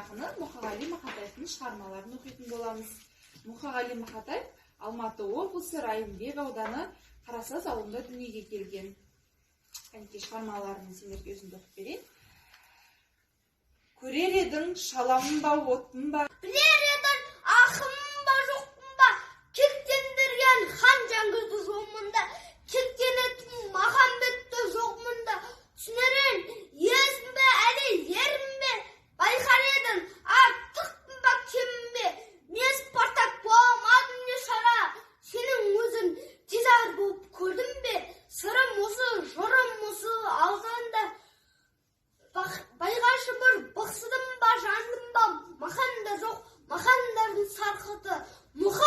ақыны Мұқағали Мақатаевтың шығармаларын оқитын боламыз. Мұқағали Мақатаев Алматы облысы Райымбек ауданы Қарасаз ауылында дүниеге келген. Кәнекей, шығармаларын сендерге өзімді оқып берейін. Көрер едің, шаламын ба, оттым ба? Білер едің, ақынмын ба, жоқпын ба? Кектендірген хан Жәңгірді жоқмын да, кектенетін Махамбетті жоқмын да. Түсінер ең, езім бе, әлі ермін бе? Байқар едің, артықпын ба, кеммін бе? Мен Спартак болмадым, не шара? Сенің өзің Цезарь болып көрдің бе? Сырым осы, жырым осы, алғанда байғашы бір бықсыдым ба, жандым ба? Маханда жоқ махандардың сарқыты. Мұқа